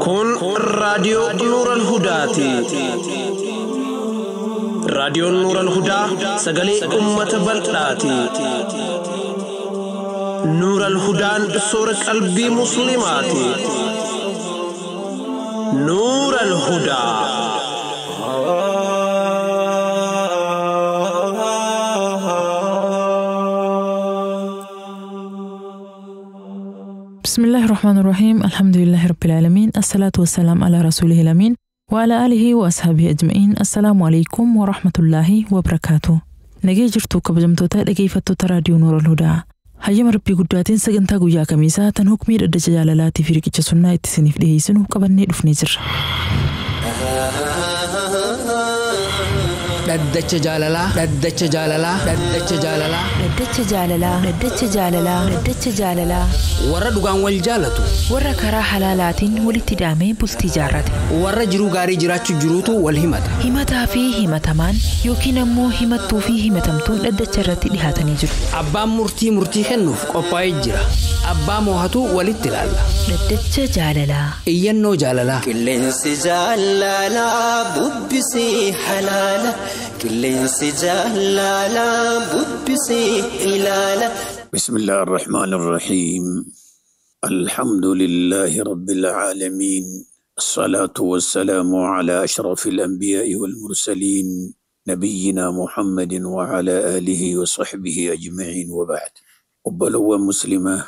Kun raadiyoo Nuural Hudaati. Raadiyoon Nuural Hudaa sagalee uummata bal'aati. Nuural Hudaan soora qalbii Musliimaati. Nuural Hudaa. بسم الله الرحمن الرحيم، الحمد لله رب العالمين، الصلاة والسلام على رسوله الأمين وعلى آله وأصحابه أجمعين. السلام عليكم ورحمة الله وبركاته. Nagee jirtu kabajamtoota dhageeffattoota raadiyoo Nuural Hudaa. Hayyama Rabbii guddaatiin sagantaa guyyaa kamiisaa tan hukmii dhaddacha jaalalaatii fi riqicha sunnaa itti isiniif dhiyeessinu qabannee dhufnee jirra. Dhaddacha jaalalaa, dhaddacha jaalalaa, dhaddacha jaalalaa. Dhaddacha jaalalaa, dhaddacha jaalalaa, dhaddacha jaalalaa. Warra dhugaan wal jaalatu. Warra karaa halaalaatiin walitti hidhamee bultii jaarrate. Warra jiruu gaarii jiraachuu jiruutu wal himata. Himataa fi himatamaan yookiin ammoo himattuu fi himatamtuun dhaddacha irratti dhihaatanii jiru. Abbaan murtii murtii kennuuf qophaa'ee jira. Abbaa moohatu walitti ilaalla. Dhaddacha jaalalaa. Iyyannoo jaalalaa. Qilleensi jaalalaa bubbisee halaala. Qilleensi jaalalaa bubbisee ilaala. بسم الله الرحمن الرحيم، الحمد لله رب العالمين، الصلاة والسلام على أشرف الأنبياء والمرسلين، نبينا محمد وعلى آله وصحبه أجمعين، وبعد. Obbolowwan Muslimaa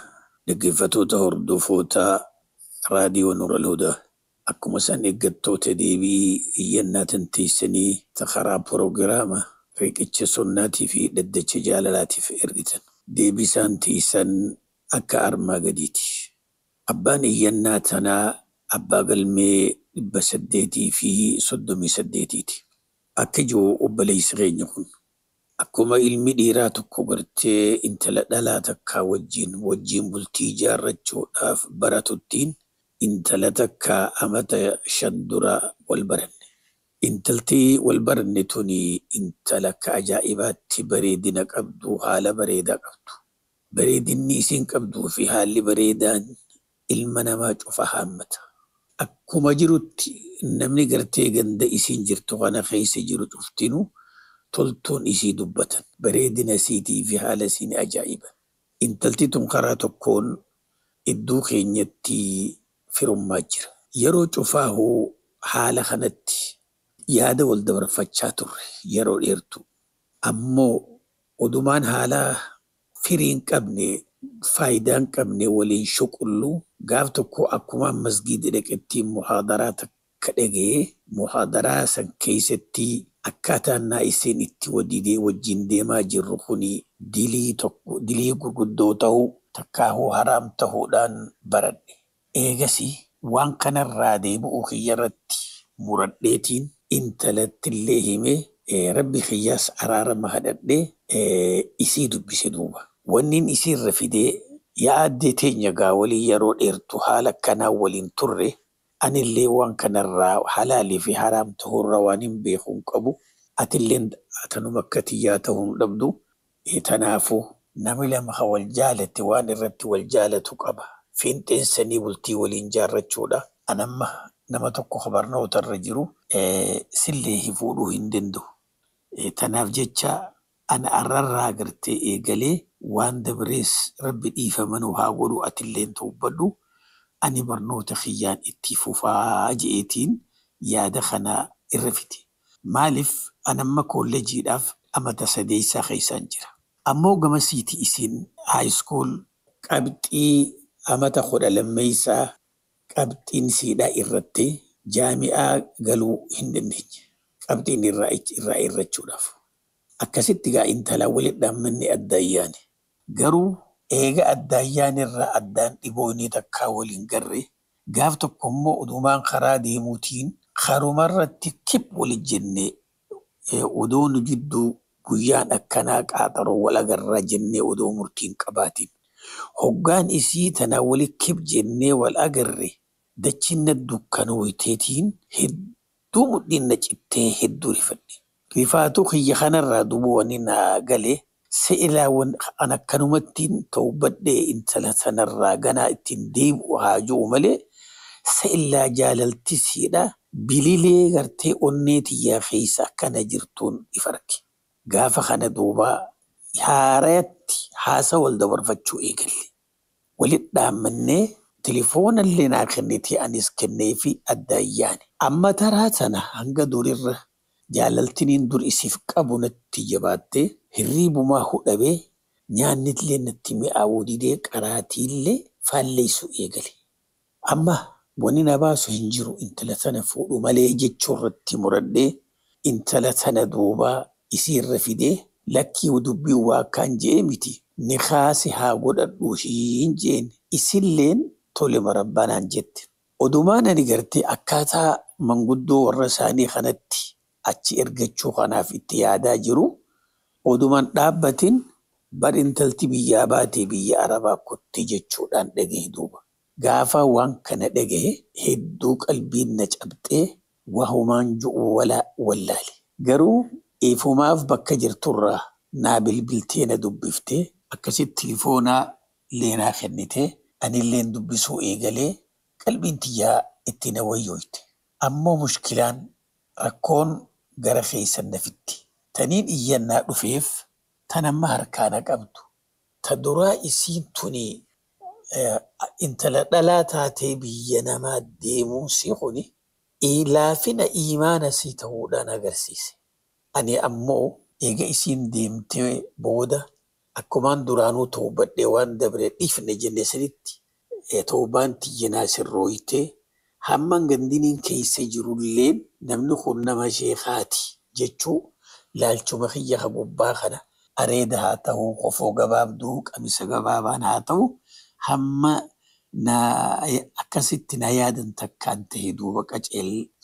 dhaggeeffattoota hordofootaa raadiyoo Nuur al-Hudaa, akkuma isaan eeggattoota deebii iyyannaa teessanii karaa proogiraama riqicha sunnaatii fi dhaddacha jaalalaatiif ergitan. Deebii isaan teessan akka armaa gadiiti. Abbaan iyyannaa tanaa abbaa galmee 838ti. Akka jiru obboleessi keenya kun akkuma ilmi dhiiraa tokko gartee intala dhalaa takkaa wajjin bultii ijaarrachuudhaaf baratuttiin intala takka amata 5 dura wal baranne. Intalti wal baranne tuni intala akka ajaa'ibaatti bareedina qabdu, haala bareedaa qabdu. Bareedinni isiin qabduu fi haalli bareedaan ilma namaa cufa haammata. Akkuma jirutti namni gartee ganda isiin jirtu kana keessa jiru cuftinuu toltuun isii dubbatan. Bareedina isiitii fi haala isiin ajaa'iba. Intalti tun karaa tokkoon iddoo keenyatti firummaa jira. Yeroo cufaa hoo haala kanatti yaada wal dabarfachaa turre yeroo dheertu. Ammoo odumaan haala firii hin qabne, faayidaa hin qabne waliin shuqulluu gaaf tokko akkuma masgiida dhaqetti muhaadaraa takka dhaga'ee, muhaadaraa san keessatti akkaataan naa isiin itti wadidee wajjin deemaa jirru kuni dilii tokko dilii gurguddoo ta'uu takkaahuu haraam ta'uudhaan baradhe. Eegasii waan kanarraa deebi'uu kiyyarratti muradheetiin intalattillee himee, rabbi kiyyaas araarama kadhadhee isii dubbise duuba. Wannin isiirra fidee, yaa addee teenya gaa walii yeroo dheertu haala akkanaa waliin turre, anillee waan kanarraa halaalii fi haraam ta'uurra waan hin beeku hin qabu. Atilleen tanuma akka tiyyaa ta'uu hin dhabdu. Tanaafuu namni lama kan wal jaalate waan irratti wal jaalatu qaba. Fiinxeensanii bultii waliin jaarrachuudha. Anamma nama tokko barnoota irra jiru sillee fuudhuu hin danda'u. Tanaaf jecha ana arrarraa gartee eegalee waan dabrees rabbi dhiifama nu haa godhu, atilleen tuubbadhu, ani barnoota kiyyaan itti fufaa je'eetiin yaada kana irra fide. Maaliif anamma kolleejiidhaaf amata sadeessaa keessaan jira. Ammoo gamasiiti isiin high school qabxii amata 12 qabxiin siidhaa irratti jaami'aa galuu hin dandeenye. Qabxiin irraa irrachuudhaaf. Akkasitti gaa intala walitti dhaammanni addaan yaane. Garuu eega addaan irraa addaan dhiboonii takkaa waliin garre gaaf tokko immoo odumaan karaa deemuutiin karumarratti kip walit jennee, odoo nu jidduu guyyaan akkanaa qaaxaroo wal agarraa jennee odoo murtiin qabaatiin. Hoggaan isii tana wali kip jennee wal agarre dachiin na dukkanooyteetiin hedduu mudhiin na cittee hedduu rifadhe. Rifaatuu kiyya kanarraa duuba wanni naa gale Se'ilaa an akkanumattiin tawbadhee intala sanarraa ganaa ittiin deebi'u haa jiru malee se'ilaa jaalaltisiidha. Bililee gartee onnee tiyyaa keessa akkana jirtuun if arge. Gaafa kana duuba haaratti haasa wal dabarfachuu eegalle. Walit dhaammannee telefoonallee naa kennitee anis kenneefi addaan yaane. Amma taraa sana hanga durirra jaalaltiniin dur isiif qabu natti jabaattee hirriibumaa hudhabee nyaannillee natti mi'aawuu didee qaraatiillee faalleessuu eegale. Amma wanni na baasu hin jiru intala tana fuudhu malee jechuu irratti muradhee intala tana duubaa isiirra fidee lakkii dubbii waa kaan je'e miti ni kaase haa godhadhu hin jeen isilleen tole marabbaanaan jette. Odumaan ani gartee akkaataa manguddoo warra isaanii kanatti achi ergachuu kanaaf itti yaadaa jiru odumaan dhaabbatin bar intalti biyyaa baatee biyya Arabaa kotti jechuudhaan dhagahe duuba. Gaafa waan kana dhagahe hedduu qalbiin na cabxee wahumaan ju'u wallaale. Garuu ifumaaf bakka jirturraa naa bilbiltee na dubbiftee akkasitti telefoonaa leenaa kennitee anilleen dubbisuu eegalee qalbiin tiyyaa itti na wayyooyte. Ammoo mushkilaan rakkoon gara keessan na fitti. Taniin iyyannaa dhufeef tan amma harkaa na qabdu. Ta duraa isiin tuni intala dhalaa taatee biyya namaa deemuun si kuni laafina imaana si ta'uudhaan agarsiise. Ani ammoo eega isiin deemtee booda akkumaan duraanuu toobadhee waan dabre dhiifne jenne sanitti toobaan tiyyanaa sirrooytee hamman gandiniin keessa jirulleen namni kun nama sheekaati jechuu laalchuma kiyya ka gubbaa kana areeda haa ta'uu qofoo gabaabduu qamisa gabaabaan haa ta'u hamma na akkasitti na yaadan takkaan ta'e duuba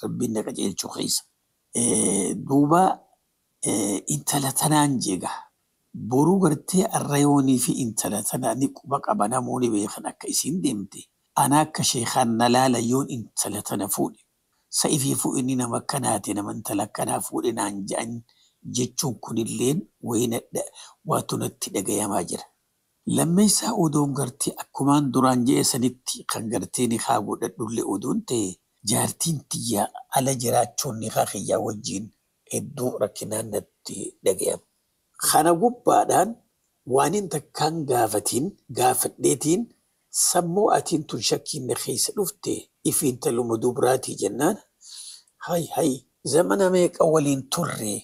rabbiin na qajeelchuu keessa. Duuba intala tanaan jeega. Boruu gartee arrayoonii fi intala tanaa ni quba qaba namoonni beekan akka isiin deemte. Ana akka sheekaan na laala yoon intala tana fuudhe. Sa'ifii fuudhinni nama akkanaati nama intala akkanaa fuudhe naan je'an jechuun kunilleen waatu natti dhagayamaa jira. Lammeessaa odoon gartee akkumaan duraan je'e sanitti kan gartee ni haa godhadhullee odoon ta'e jaartiin tiyyaa ala jiraachuun ni haa kiyyaa wajjin hedduu rakkinaan natti dhagayama. Kana gubbaadhaan waan hin takkaan gaafatiin gaafadheetiin sammuu atiin tun shakkiin na keessa dhufte ifi intaluma dubraatii jennaan hay hay zamana meeqa waliin turre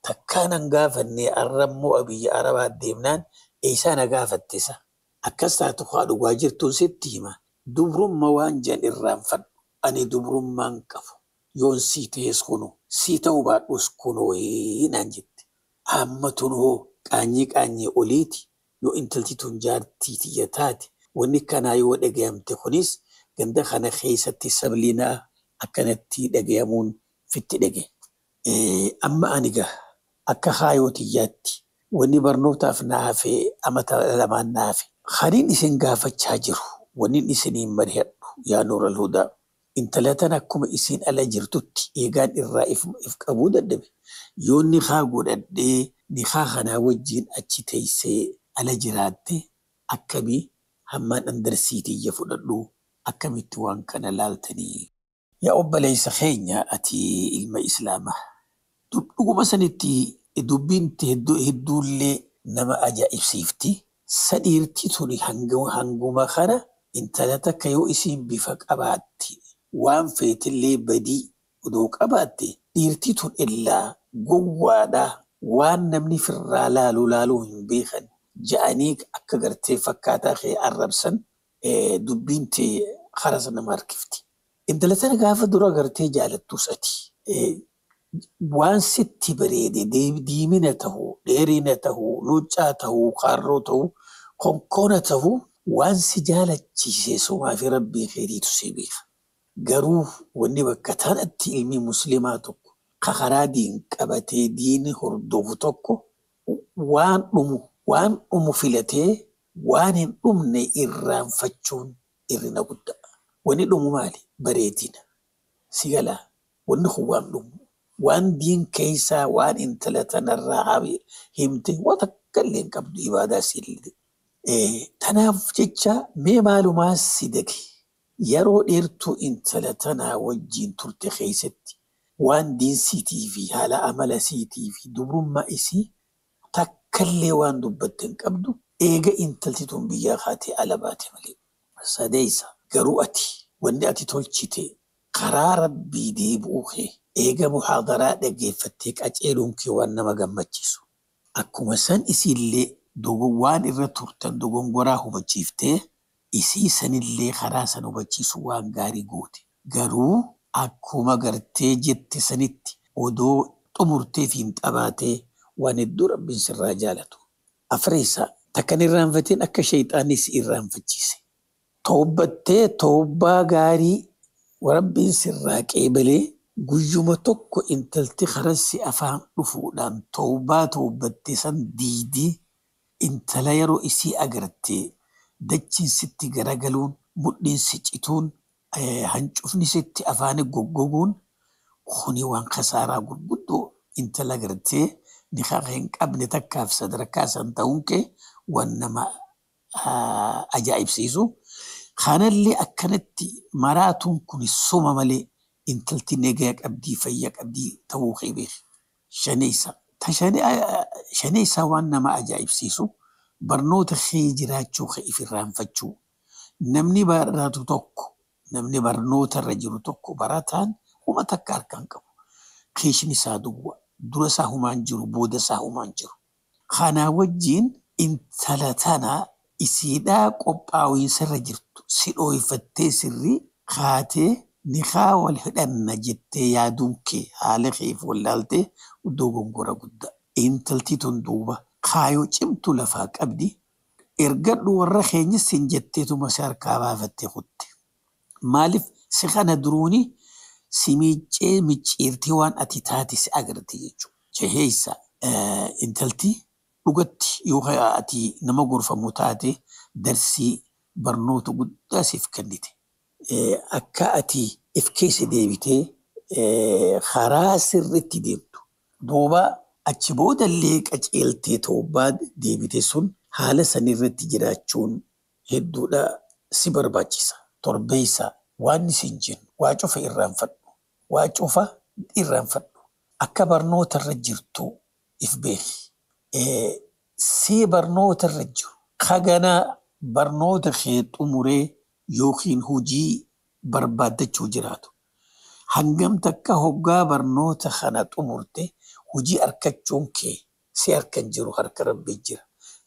takkaan an gaafanne arrammoo biyya Arabaa deemnaan eessaa na gaafattisa. Akkas taatu haa dhugaa jirtuun sitti hima. Dubrumma waan jedhan irraanfadhu. Ani dubrummaan qabu. Yoon sii ta'es kunu sii ta'uu baadhus kunoo naan jette. Amma tun hoo qaanyii qaanyii oliiti yoo intalti tun jaartii tiyya taate wanni kanaa yoo dhagayamte kunis ganda kana keessatti sablinaa akkanatti dhagayamuun fitti dhagaye. Amma ani gaa akka haayoo tiyyaatti wanni barnootaaf na hafe amata lamaan na hafe. Kaniin isin gaafachaa jiru wanni isiniin mari'adhu yaa Nuural Hudaa. Intala tana akkuma isiin ala jirtutti eegaan irraa if qabuu dadhabe. Yoon nikaa godhadhee nikaa kanaa wajjin achi teessee ala jiraatte akkamii hammaan andarsiitiyya fudhadhu akkamitti waan kana laaltanii. Yaa obboleessa keenya ati ilma Islaamaa. Dhuguma sanitti dubbiin hedduullee nama ajaa'ibsiifti. Sadhiirti tuni hanguma kana intala takka yoo isiin bifa qabaatte waan feetillee badii odoo qabaatte dhiirti tun illaa gowwaadhaa waan namni firraa laalu laaluu hin beekan ja'anii akka gartee fakkaataa kee arrabsan dubbiin tee karaa nama harkifti. Intala tana gaafa dura gartee jaalattus ati. Waan sitti bareede diimina tahuu, dheerina tahuu, luuccaa tahuu, qaarroo tahuu, konkoona tahuu waan si jaalachiise sumaa fi rabbii keetiitu si beeka. Garuu wanni bakka tanatti ilmi musliimaa tokko ka karaa diin qabatee diini hordofu tokko waan dhumu filatee waan hin dhumne irraanfachuun hir'ina guddaa. Wanni dhumu maali? Bareedina. Si galaa wanni kun waan dhumu waan diin keessaa waan intala tanarraa himte waan takka illee hin qabdu ibaadaa isiillee. Tanaaf jecha mee maalumaa si dage yeroo dheertuu intala tanaa wajjin turte keessatti waan diinsiitii fi haala amala isiitii fi dubrummaa isii takkallee waan dubbatte hin qabdu eega intalti tun biyyaa kaatee ala baate malee. Sadeessa garuu ati wanni ati tolchite karaa rabbii deebi'uu kee eega muhaadaraa dhaggeeffattee qaceeluun kee waan nama gammachiisu. Akkuma san isiillee waan irra turtan dogongoraa hubachiiftee isii sanillee karaa san hubachiisu waan gaarii goote. Garuu akkuma gartee jette sanitti odoo xumurtee fi hin xabaatee waan hedduu rabbiin sirraa jaalatu. Afreessa takkan irraanfateen akka shayxaanis si irraanfachiise. Toobbattee toobbaa gaarii rabbiin sirraa qeebalee guyyuma tokko intalti karassi afaan dhufuudhaan toobbaa toobbatte san diidii intala yeroo isii agartee dachiin sitti garagaluun mudhiin si cituun hancufni sitti afaanii goggoguun kuni waan kasaaraa gurguddoo intala gartee nikaa hin qabne takkaaf sadarkaa san ta'uun kee waan nama ajaa'ibsiisu. Kanallee akkanatti maraatuun kun soma malee intalti nagaa qabdii fayyaa qabdii ta'uu kee beeki. Shaneessa. Shaneessa waan nama ajaa'ibsiisu barnoota kee jiraachuu kee if irraanfachuu. Namni baratu tokko namni barnoota irra jiru tokko barataan huma takka harka hin qabu. Keeshni isaa duwwaa. Dura isaa humaan jiru booda isaa humaan jiru. Kanaa wajjin intala tana isiidhaa qophaa'insa irra jirtu si dhooyfattee sirrii kaatee nikaa wal hidhanna jettee yaaduun kee haala keef wallaaltee dogongora guddaa. Intalti tun duuba kaayoo cimtuu lafaa qabdi. Ergadhu warra keenyas sin jetteetuma si harkaa baafattee kutte. Maaliif si kana duruuni si miiccee micciirtee waan ati taate si agarte jechuudha. Jaheessa intalti dhugatti yoo ati nama gorfamu taate darsii barnoota guddaa siif kennite. Akka ati if keessa deebitee karaa sirriitti deemtu. Duuba achi boodallee qaceeltee toobbaa deebite sun haala sanirratti jiraachuun hedduudha si barbaachisa. Torbeessa waan isin jennu waa cufa irraanfadhu. Waa cufa irraanfadhu. Akka barnoota irra jirtu if beeki. Si barnoota irra jiru kaganaa barnoota kee xumuree yookiin hojii barbaaddachuu jiraatu. Hangam takka hoggaa barnoota kana xumurte hojii argachuun kee si harka hin jiru harka rabbii jira.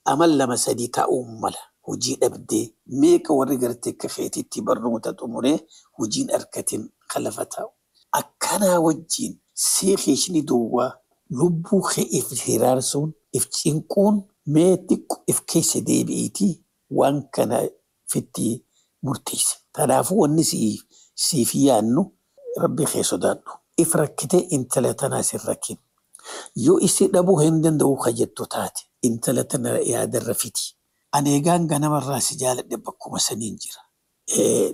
Amal lama sadii taa'uun mala hojii dhabdee meeqa warri gartee akka keetiitti barnoota xumuree hojiin argatin kan lafa taa'u. Akkanaa wajjin si keeshni duwwaa lubbuu kee if hiraarsuun if cinquun mee xiqqoo if keessa deebi'iitii waan kana fitti murteesse. Kanaafuu wanni siif yaannu rabbi kee sodaadhu. If rakkitee intala tanaa sin rakkin. Yoo isi dhabuu hin danda'u ka jettu taate intala tana yaadarra fiti. Ani egaan ganamarraa si jaaladhe bakkuma saniin jira.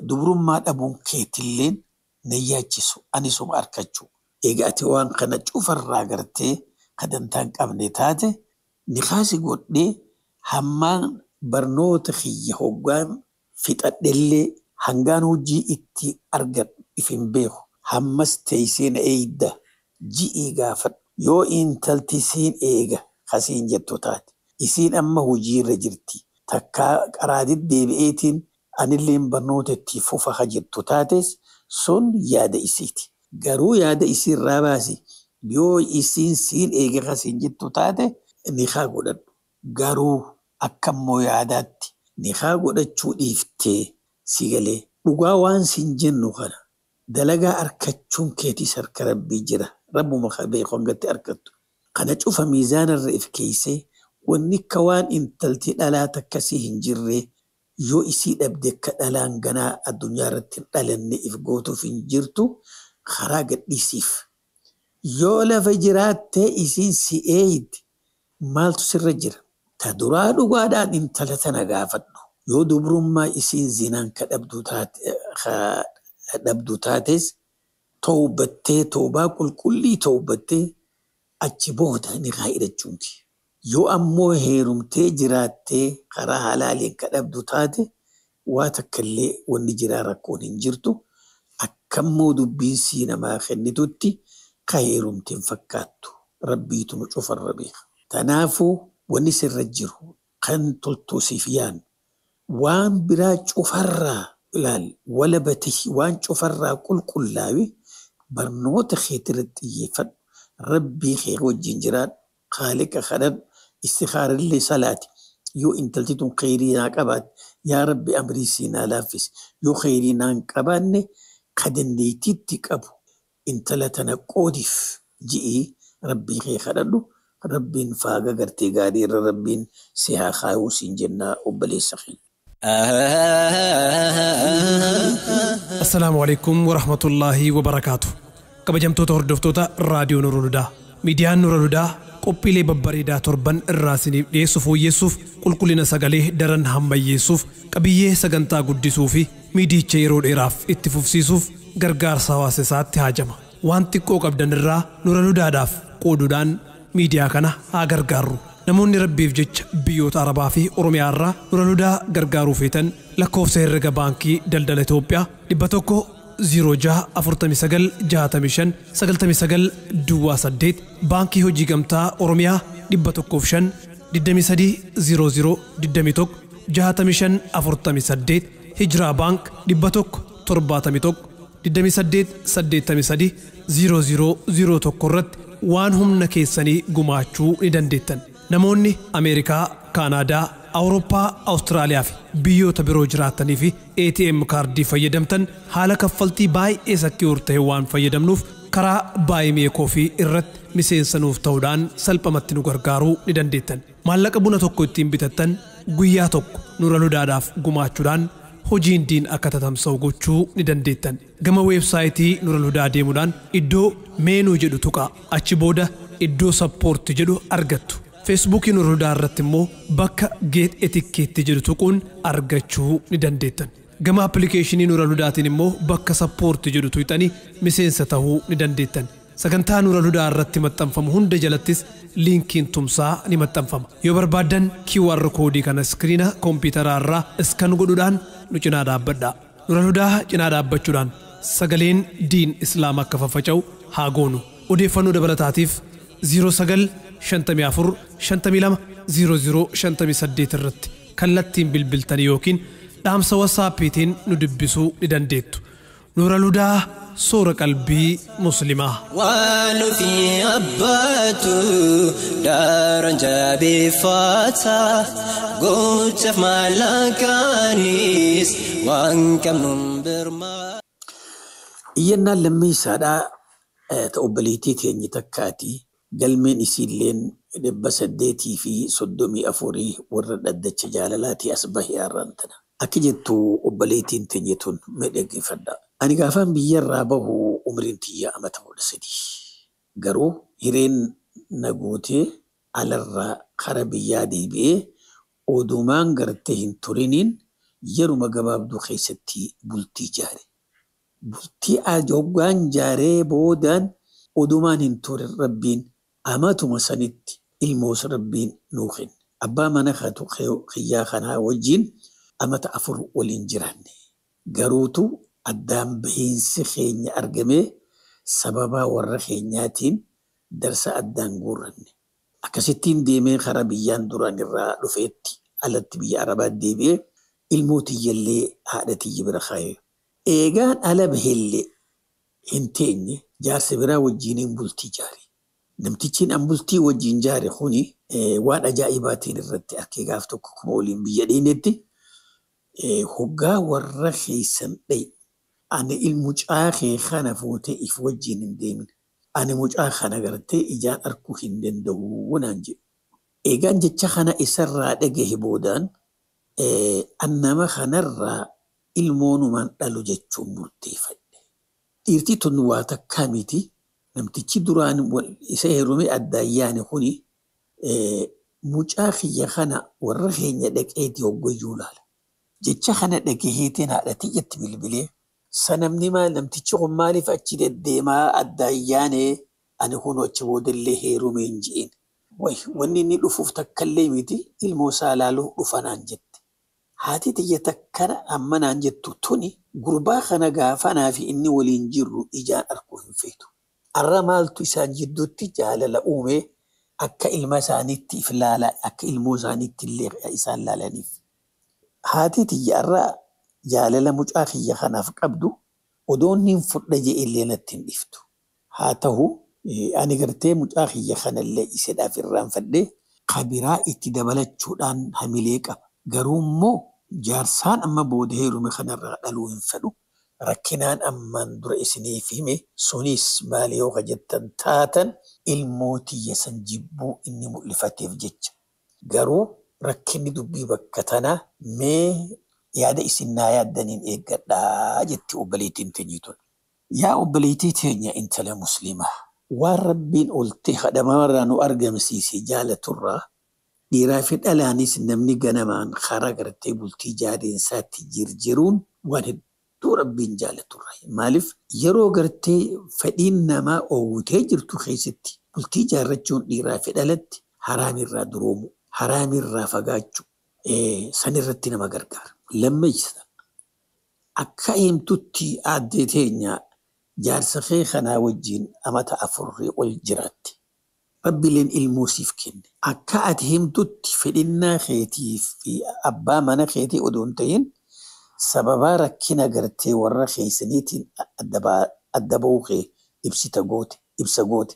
Dubrummaa dhabuun keetilleen na yaachisu ani suma arkachuu. Egaa ati waan kana cufarraa gartee kadantaa hin qabne taate nikaasi godhee hammaan barnoota kiyya hoggaan fixadhellee hangaan hojii itti argadhu if hin beeku. Hammas teessee na eeyda ji'ii gaafadhu. Yoo intalti siin eega kasiin jettu taate. Isiin amma hojiirra jirti. Takkaa karaa deddeebi'eetiin anilleen barnoota itti fufa ka jettu taates sun yaada isiiti. Garuu yaada isiirraa baasi yoo isiin siin eega kasiin jettu taate nikaa godhadhu. Garuu akka immoo yaadaatti nikaa godhachuu dhiiftee si galee dhugaa waan siin jennu kana dalagaa argachuun keetiis harka rabbii jira. Rabbuma beeku hangatti argattu. Kana cufa miizaanarra if keessee wanni akka waan intalti dhalaa takkasii hin jirre yoo isii dhabde akka dhalaan ganaa addunyaa irratti hin dhalanne if gootuuf hin jirtu karaa gadhiisiif. Yoo lafa jiraattee isiin si eeydi maaltu sirra jira? Ta duraa dhugaadhaan intala tana gaafadhu. Yoo dubrummaa isiin zinaan ka dhabdu taates toobattee toobaa qulqullii toobattee achi booda ni hidhachuun kee. Yoo ammoo heerumtee jiraattee karaa halaaliin ka dhabdu taate, waa takkallee wanni jiraa rakkoon hin jirtu. Akkammoo dubbiin sii namaa kennitutti ka heerumte hin fakkaattu. Rabbiitu nu cufarra beeka. Kanaafuu wanni sirra jiru kan toltuu siif yaadnu waan biraa cufarraa ilaali, walabati waan cufarraa qulqullaawi, barnoota keetirratti xiyyeeffadhu. Rabbii kee wajjin jiraadhu. Haaliqa kadhadhu. Istikhaarallee salaati. Yoo intalti tun kheyrii naa qabaatte, yaa Rabbi amrii sii naa laaffisi. Yoo kheyrii naa hin qabaanne, ka dandeettiitti qabu intala tana qoodiif ji'ii Rabbii kee kadhadhu. Rabbiin faaga gartee gaarii irra Rabbiin si haa kaayuu siin jennaa, obboleessa keenya. Assalaamu alaikum warahmatullaahi wabarakaatu. Kabajamtoota hordoftoota Raadiyoo Nuurul Hudaa. Miidiyaan Nuurul Hudaa qophiilee babbareedaa torban irraa isiniif dhiyeessu fooyyessuuf, qulqullina sagalee daran hammayyeessuuf, qabiyyee sagantaa guddisuu fi miidiyicha yeroo dheeraaf itti fufsiisuuf gargaarsa hawaasa isaatti haajama. Waan xiqqoo qabdan irraa Nuurul Hudaadhaaf qooduudhaan miidiyaa kana haa gargaarru. Namoonni Rabbiif jecha biyyoota Arabaa fi Oromiyaa irraa Nuurul Hudaa gargaaruu feetan, lakkoofsa herrega baankii Daldala Itoophiyaa 100 06 49 65 99 duwwaa 8, Baankii Hojii Gamtaa Oromiyaa 105 23 00 21 65 48, Hijiraa Baank 100 71 28 83 00 01 irratti waan humna keessanii gumaachuu ni dandeettan. Namoonni Ameerikaa, Kaanaadaa, Awurooppaa, Awustiraaliyaa fi biyyoota biroo jiraatanii fi ATM kaardii fayyadamtan, haala kaffaltii baay'ee secure ta'e waan fayyadamnuuf karaa Buy Me a Coffee irratti miseensa nuuf ta'uudhaan salphamatti nu gargaaruu ni dandeettan. Maallaqa buna tokko ittiin bitattan guyyaa tokko Nuural Hudaadhaaf gumaachuudhaan hojiin diin akka tatamsa'u gochuu ni dandeettan. Gama weebsaayitii Nuural Hudaa deemuudhaan iddoo menu jedhu tuqaa. Achi booda iddoo support jedhu argattu. Feesbuukii Nuural Hudaa irratti immoo bakka Get a Ticket jedhu tuquun argachuu ni dandeettan. Gama appilikeeshinii Nuural Hudaatiin immoo bakka support jedhu tuqxanii miseensa ta'uu ni dandeettan. Sagantaa Nuural Hudaa irratti maxxanfamu hunda jalattis liinkiin tumsaa ni maxxanfama. Yoo barbaaddan QR koodii kana iskiriina kompiitaraa irraa scan godhuudhaan nu cinaa dhaabbadhaa. Nuural Hudaa cinaa dhaabbachuudhaan sagaleen diin Islaam akka faffaca'u haa goonu. Odeeffannoo dabalataatiif 09 54 52 00 58 irratti kallattiin bilbiltanii yookiin dhaamsa WhatsAppiitiin nu dubbisuu ni dandeettu. Nuural Hudaa, soora qalbii Muslimaa. Waan ofii abbaatu daaran jabeeffata, gochaaf maallaqaanis waan qabnuun birmaa. Iyyannaan lammeessaadhaa ta obboleettii teenye takkaati. Galmeen isiilleen 834 warra dhaddacha jaalalaatii as bahee har'aan tana. Akka jettu obboleettiin teenye tun, mee dhaggeeffadhaa. Ani gaafaan biyyarraa bahu umriin tiyya amata 13. Garuu hireen na gootee alarraa kara biyyaa deebi'ee odumaan gartee hin turiniin yeruma gabaabduu keessatti bultii jaare. Bultii hoggaan jaaree boodaan odumaan hin turin Rabbiin amatuma sanitti ilmoos Rabbiin nuu kenne. Abbaa mana kiyyaa kanaa wajjin amata 4 waliin jiraanne. Garuutu addaan bahiinsi keenya argamee sababaa warra keenyaatiin darsa addaan guurranne. Akkasittiin deemee karaa biyyaan duraan irraa dhufeetti alatti biyya Arabaa deebi'ee ilmoo tiyyallee haadha tiyya bira kaayee. Eegaan ala bahellee hin teenye, jaarsa biraa wajjiniin bultii jaare. Namtichiin an bultii wajjin jaare kuni waan ajaa'ibaatiin irratti arkee. Gaaf tokko kuma waliin biyya dheenetti, "Hoggaa warra keessan dhayi, ani mucaa kee kana fuutee if wajjin hin deemin. Ani mucaa kana gartee ijaan arguu hin danda'u," naan jedhe. Eegaan jecha kana isarraa dhagahe boodaan an nama kanarraa ilmoonumaan dhalu jechuun murteeffadhe. Dhiirti tun waa takkaa miti. Namtichi duraan isa heerume addaan yaane kuni mucaa kiyya kana warra keenya dhaqeeti hoggayyuu laala. Jecha kana dhagaheetiin haadha tiyyatti bilbilee, "Sanamni maal, namtichi kun maaliif achi deddeemaa addaan yaane? Ani kun achi boodallee heerumeen," je'een. Wayi wanni inni dhufuuf takkallee miti ilmoo isaa laaluuf dhufa naan jette. Haati tiyya takkana amma naan jettu tuni gurbaa kana gaafa anaa fi inni waliin jirru ijaan arguu hin feetu. Arra maaltu isaan jidduutti jaalala uumee akka ilma isaaniitti if laalaa akka ilmoo isaaniitti illee isaan laalaniif. Haati tiyya arra jaalala mucaa kiyya kanaaf qabdu odoo inni hin fudha je'e illee natti hin dhiiftu. Haa ta'u ani gartee mucaa kiyya kanallee iseedhaaf irraanfadhee kabiraa itti dabalachuudhaan hamilee qaba. Garuu immoo jaarsaan amma booda heerume kanarraa dhaluu hin fedhu. Rakkinaan ammaan dura isiniif hime sunis maali yoo ka jettan taatan ilmoo tiyya san jibbuu inni mul'ifateef jecha. Garuu rakkinni dubbii bakka tanaa mee yaada isin naa yaaddaniin eeggadhaa jetti obboleettiin teenyi tun. Yaa obboleettii teenya intala musliimaa waan rabbiin oltee kadhamaarraa nu argamsiise jaalaturraa dhiiraa fi dhalaanis namni ganamaan karaa gartee bultii jaadeensaatti jirjiruun waan hedduu rabbiin jaalaturra. Maaliif yeroo gartee fedhiin namaa oowwitee jirtu keessatti bultii jaarrachuun dhiiraa fi dhalatti haraamirraa duroomu, haraamirraa fagaachuu sanirratti nama gargaara. Lammeessa akka himtutti aaddee teenya jaarsa kee kanaa wajjin amata afurii ol jiraatti. Rabbileen ilmoo siif kenne. Akka ati himtutti fedhinnaa keetii fi abbaa mana keetii odoo hin ta'in sababaa rakkina gartee warra keessaniitiin adda ba'uu kee ibsita goote ibsa goote.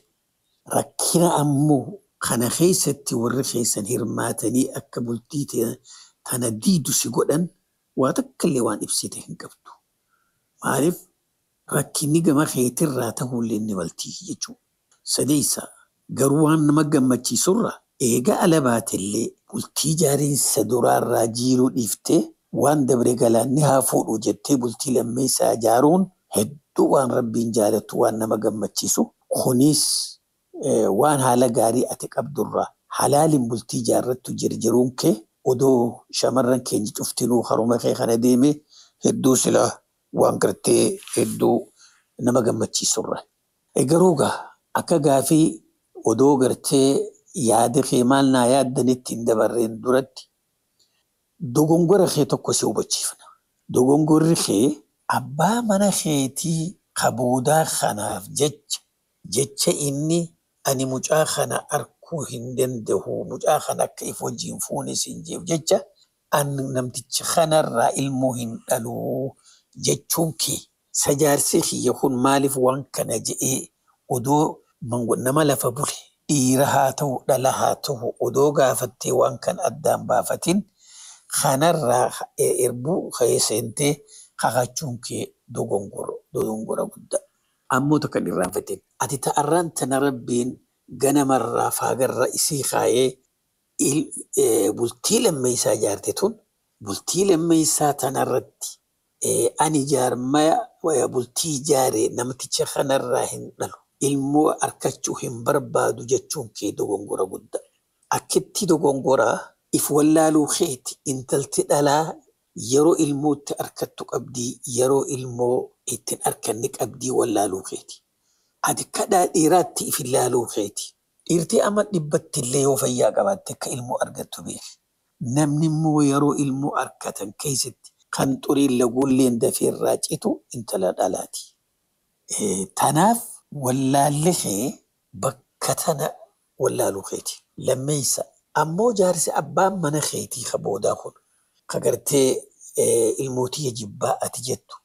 Rakkina ammoo kana keessatti warri keessan hirmaatanii akka bultii tana diidu si godhan waa takka illee waan ibsite hin qabdu. Maaliif rakkinni gama keetirraa ta'ullee ni maltii jechuudha. Sadeessa garuu waan nama gammachiisurra eega ala baatellee bultii jaariinsa duraarraa jiiruu dhiiftee waan dabre galaanni haa fuudhu jettee bultii lammeessaa ijaaruun hedduu waan rabbiin jaalatu waan nama gammachiisu. Kunis waan haala gaarii ati qabdurraa halaaliin bultii ijaarrattu jirjiruun kee odoo shamarran keenya cuftinuu haruma kee kana deeme hedduu silaa waan gartee hedduu nama gammachiisurra. Garuu gaa akka gaafii odoo gartee yaada kee maal naa yaaddanitti hin dabarreen duratti dogongora kee tokko si hubachiifna. Dogongorri kee abbaa mana keetii kaboodaa kanaaf jecha jecha inni ani mucaa kana arkuu hin danda'u mucaa kana akka if wajjin fuune siin jeef jecha an namticha kanarraa ilmoo hin dhaluu jechuun kee sajaarsi kiyya kun maaliif waan kana je'ee odoo nama lafa bule dhiira haa ta'u dhala haa ta'u odoo gaafattee waan kana addaan baafatin kanarraa erbuu kee seentee kakachuun kee dogongora guddaa. Ammoo takka hin irraanfatin. Ati ta'arraan tana rabbiin ganamarraa faagarra isii kaayee bultii lammeessaa ijaarte tun bultii lammeessaa tanarratti ani jaarmaya bultii ijaare namticha kanarraa hin dhalu. Ilmoo arkachuu hin barbaadu jechuun kee dogongora guddaa. Akkitti dogongoraa if wallaaluu keeti intalti dhalaa yeroo ilmootti arkattu qabdii yeroo ilmoo ittiin arkanni qabdii wallaaluu keeti. Ati kadhaa dhiiraatti if ilaaluu keeti. Dhiirtii amma dhibbatti illee yoo fayyaa qabaatte akka ilmoo argattu beeki. Namni immoo yeroo ilmoo arkatan keessatti kan xuriin laguulleen dafee irraa citu intala dhalaati. Tanaaf wallaalli kee bakka tana wallaaluu keeti. Lammeessa ammoo jaarsi abbaan mana keetii ka boodaa kun ka gartee ilmootii jibbaa ati jettu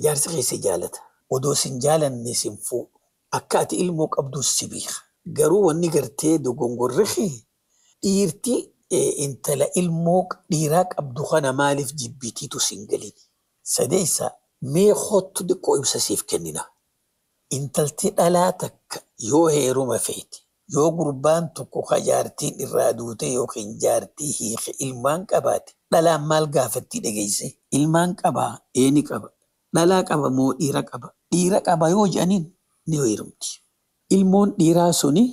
jaarsi kee si jaalata. Odoo sin jaalanne sin fuudhu. Akka ati ilmoo qabdus si beeka. Garuu wanni gartee dogongorri kee dhiirti intala ilmoo dhiiraa qabdu kana maaliif jibbitiitu sin galin. Sadeessa mee kottu xiqqoo ibsa siif kennina. Intalti dhalaa takka yoo heeruma feete yoo gurbaan tokko ka jaartiin irraa duute yookiin jaartii hiike ilmaan qabaate dhalaan maal gaafattii dhageesse? Ilmaan qabaa eeni qaba. Dhalaa qaba moo dhiira qaba? Dhiira qaba yoo jedhaniin ni heerumti. Ilmoon dhiiraa suni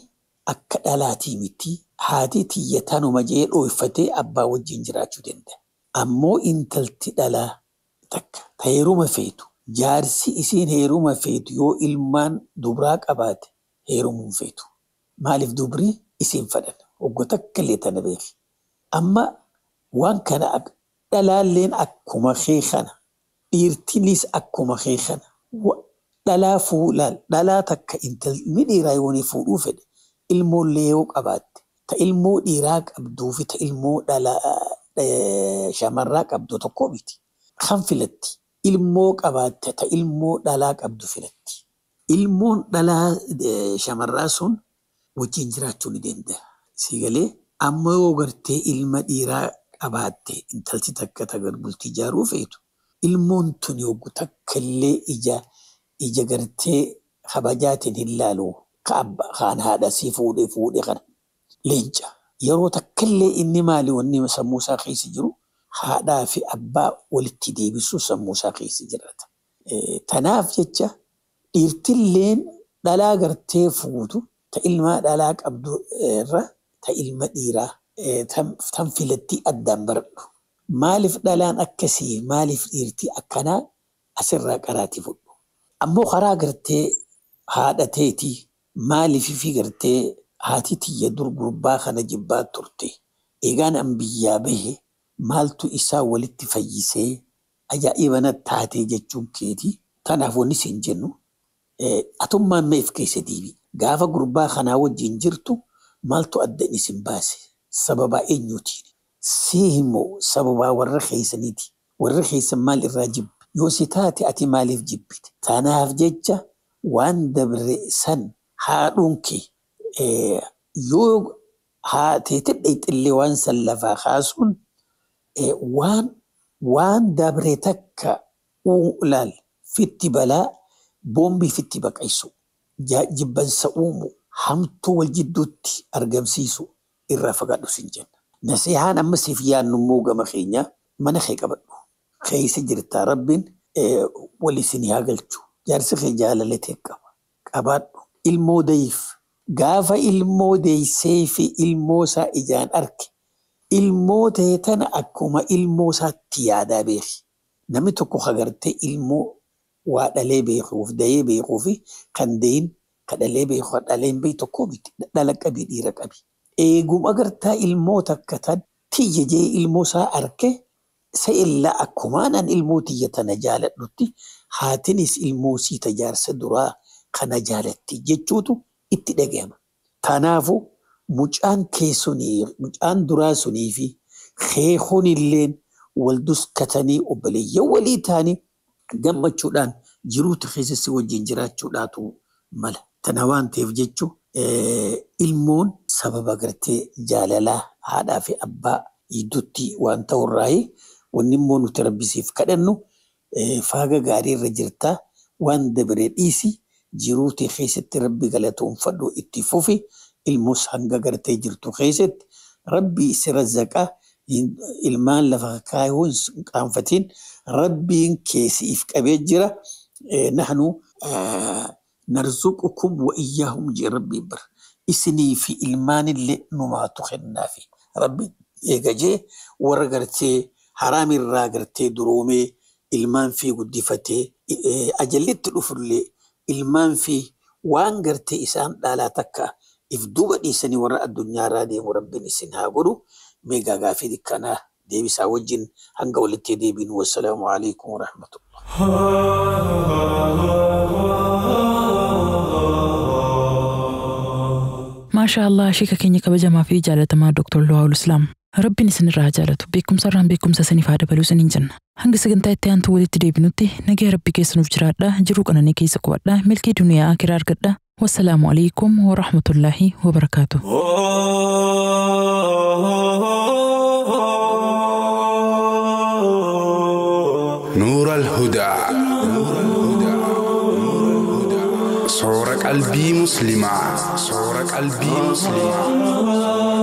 akka dhalaatii miti haati tiyya tanuma jedhee dhooyfatee abbaa wajjin jiraachuu danda'a. Ammoo intalti dhalaa takka ta heeruma feetu jaarsi isiin heeruma feetu yoo ilmaan dubraa qabaate heerumuu hin feetu. Maaliif dubri Isiin fadhan. Waggoota takka illee tana beeki. Amma waan kana dhalaalleen akkuma kee kana. Dhiirtinis akkuma kee kana. Dhalaa fuudhaan dhalaa takka intalli dhiiraa yoo fuudhuu fedhe ilmoollee yoo qabaatte ta ilmoo dhiiraa qabduu fi ta ilmoo dhalaa shamarraa qabdu tokko miti. Kan filatti ilmoo qabaatte ta ilmoo dhalaa qabdu filatti. Ilmoon dhalaa shamarraa sun wajjin jiraachuu ni danda'a. Siigalee amma yoo gartee ilma dhiiraa qabaatte intalti takka ta bultii ijaaruu feetu ilmoon tun yogguu takka illee ija gartee kabajaatiin hin laalu kaan haadha sii fuudhee fuudhee kana leenca. Yeroo takka illee inni maali wanni sammuu isaa keessa jiru haadhaa fi abbaa walitti deebisuu sammuu isaa keessa jiraata. Tanaaf jecha dhiirtilleen dhalaa gartee fuutu ta ilmaa dhalaa qabdu irra ta ilma dhiiraa tan filattii addaan baradhu. Maaliif dhalaan akkasii maaliif dhiirtii akkanaa asirraa qaraatii fudhu. Ammoo karaa gartee haadha teetii maaliif fi gartee haati tiyya dur gurbaa kana jibbaa turte. Egaan an biyyaa bahe maaltu isaa walitti fayyisee ajaa'iba na taatee jechuun keetii. Tanaaf wanni siin jennu atummaan meef keessa deebi. Gaafa gurbaa kanaa wajjin jirtu maaltu adda isin baase? Sababaa eenyuutiin? Si immoo sababaa warra keessaniiti. Warra keessan maal irraa jibbe? Yoo si taate ati maaliif jibbite? Tanaaf jecha waan dabre san haadhuun kee yoo haateete dhayxillee waan san lafaa kaasuun waan dabre takka ilaal fitti balaa boombii fitti baqaysu jibbansa uumu hamtuu wal jidduutti argamsiisu irraa fagaadhu sin jenna. Nasihaan amma siif yaadnu immoo gama keenya mana kee qabadhu. Keessa jirtaa rabbiin wal isin haa galchu. Jaarsi kee jaalallee qaba. Qabaadhu. Ilmoo dayiif. Gaafa ilmoo deessee fi ilmoo isaa ijaan arge. Ilmoo ta'e tana akkuma ilmoo isaatti yaadaa beeki. Namni tokko agartee ilmoo waa dhalee beekuuf dayee beekuu fi kan dayin ka dhalee beeku kan dhalee hin beeku tokko miti. Dhala qabi dhiira qabi. Eeguma agartaa ilmoo takka tan tiyya jee ilmoo isaa arge sa'illaa akkumaan an ilmoo tiyya tana jaaladhutti haatinis ilmoo sii tajaarsa duraa kana jaalatti jechuutu itti dhagahama. Kanaafuu mucaan kee sunii mucaan duraa sunii fi keekuun illeen wal duskatanii obboleeyyan walii ta'anii gammachuudhaan jiruutu keessatti wajjin jiraachuudhaatu mala. Tana waan ta'eef jechuun ilmoon sababa gartee jaalalaa haadhaa fi abbaa gidduutti waan ta'urraayi wanni immoo nuti rabbisiif kadhannu faaga gaarii irra jirtaa waan dabaree dhiisi jiruutii keessatti rabbi galatoonfadhu itti fufi ilmoos hanga gartee jirtu keessatti rabbi si razzaqaa ilmaan lafa kaayuu hin qaanfatiin rabbiin keessi if qabee jira nahnu narzuqukum wa iyyaahum jee rabbiin bara isinii fi ilmaanillee numaatu kennaafi rabbiin eega jee warra gartee haraamirraa gartee duroomee ilmaan fi guddifatee ajallitti dhufullee ilmaan fi waan gartee isaan dhaalaa takka if duuba dhiisanii warra addunyaarraa deemu rabbiin isin haa godhu meegaa gaafii dikkanaa deebisaa wajjin hanga walitti deebiin wassalaamu alaikum warahmatullah. Maashaa Allah sheeka keenya kabajamaa fi jaalatamaa Dr. Luwaawul Islaam. Rabbiin isinirraa haa jaalatu beekumsa irraan beekumsa isiniif haa dabaluu isiniin jenna. Hanga sagantaa itti aantu walitti deebinutti nagaa Rabbi keessa nuuf jiraadha jiruu qananii keessa qubadha milkii duniyaa akiraa argadha. Wassalaamu alaikum wa rahmatullaahi wa barakaatu. نور الهدى صورة قلبي مسلمة صورة قلبي مسلمة.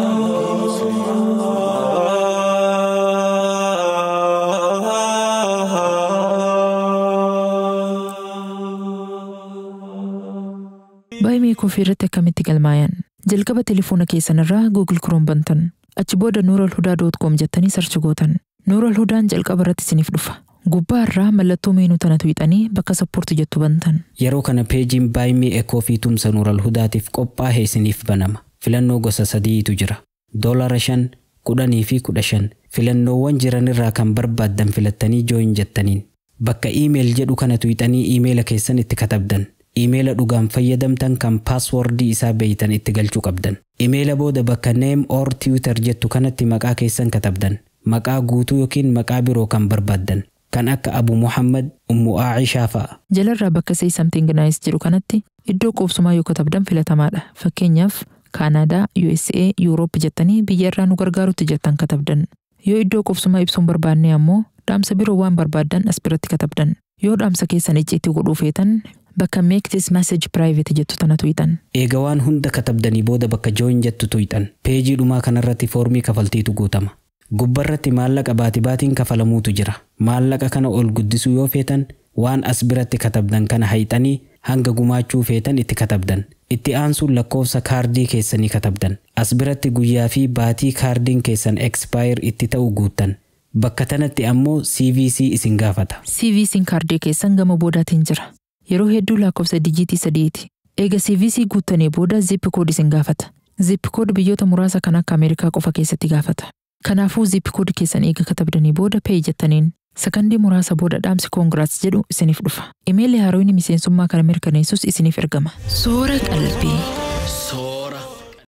Baay'ee koofii irratti akkamitti galmaayan jalqaba telefoona keessan irraa Google Chrome bantan achi booda nuuralhudaa.com jettanii sarchi gootan nuuralhudaan jalqaba irratti isiniif dhufa gubbaa irraa mallattoo meenuu tanatu hixanii bakka sappoorti jettu bantan. Yeroo kana peejiin baay'ee ekoo fi tumsa nuural hudaatiif qophaa'e isiniif banama. Filannoo gosa sadiitu jira. $5, 10 fi 15. Filannoowwan jiran irraa kan barbaaddan filattanii join jettaniin. Bakka email jedhu kana tuyxanii iimeela keessan itti katabdan. Iimeela dhugaan fayyadamtan kan paaswordii isaa beeytan itti galchuu qabdan. Iimeela booda bakka name or Twitter jettu kanatti maqaa keessan katabdan. Maqaa guutuu yookiin maqaa biroo kan barbaaddan. Kan akka Abu Muhammad, Ummu Aacishaa fa'a. Jalarraa bakka Say Something Nice jedhu kanatti iddoo qubsumaa yoo katabdan filatamaadha. Fakkeenyaaf Kaanaadaa, USA, Yuuroop jettanii biyya irraa nu gargaarutti jettan katabdan. Yoo iddoo qubsumaa ibsuun barbaanne ammoo dhaamsa biroo waan barbaaddan as biratti katabdan. Yoo dhaamsa keessan icciitii godhuu feetan bakka Make this message private jettu tana tuyxan. Eega waan hunda katabdanii booda bakka join jettu tuyxan. Peejii dhumaa kanarratti foormii kafaltiitu guutama. Gubbarratti maallaqa baati baatiin kafalamuutu jira. Maallaqa kana ol guddisuu yoo feetan waan as biratti katabdan kana hayxanii hanga gumaachuu feetan itti katabdan. Itti aansuun lakkoofsa kaardii keessanii katabdan. As biratti guyyaa fi baatii kaardiin keessan expire itti ta'u guuttan. Bakka tanatti ammoo CVC isin gaafata. CVC'n kaardii keessan gama boodaatiin jira. Yeroo hedduu lakkoofsa dijiitii sadiiti. Eega CVC guuttanii booda zip code isin gaafata. Zip code biyyoota muraasa kan akka Ameerikaa qofa keessatti gaafata. Kanaafuu zip code keessan eega katabdanii booda pay jettaniin sakandii muraasa booda dhaamsi congrats jedhu isiniif dhufa. Imeelli haarooyni miseensummaa kana mirkaneessus isiniif ergama. Soora qalbii.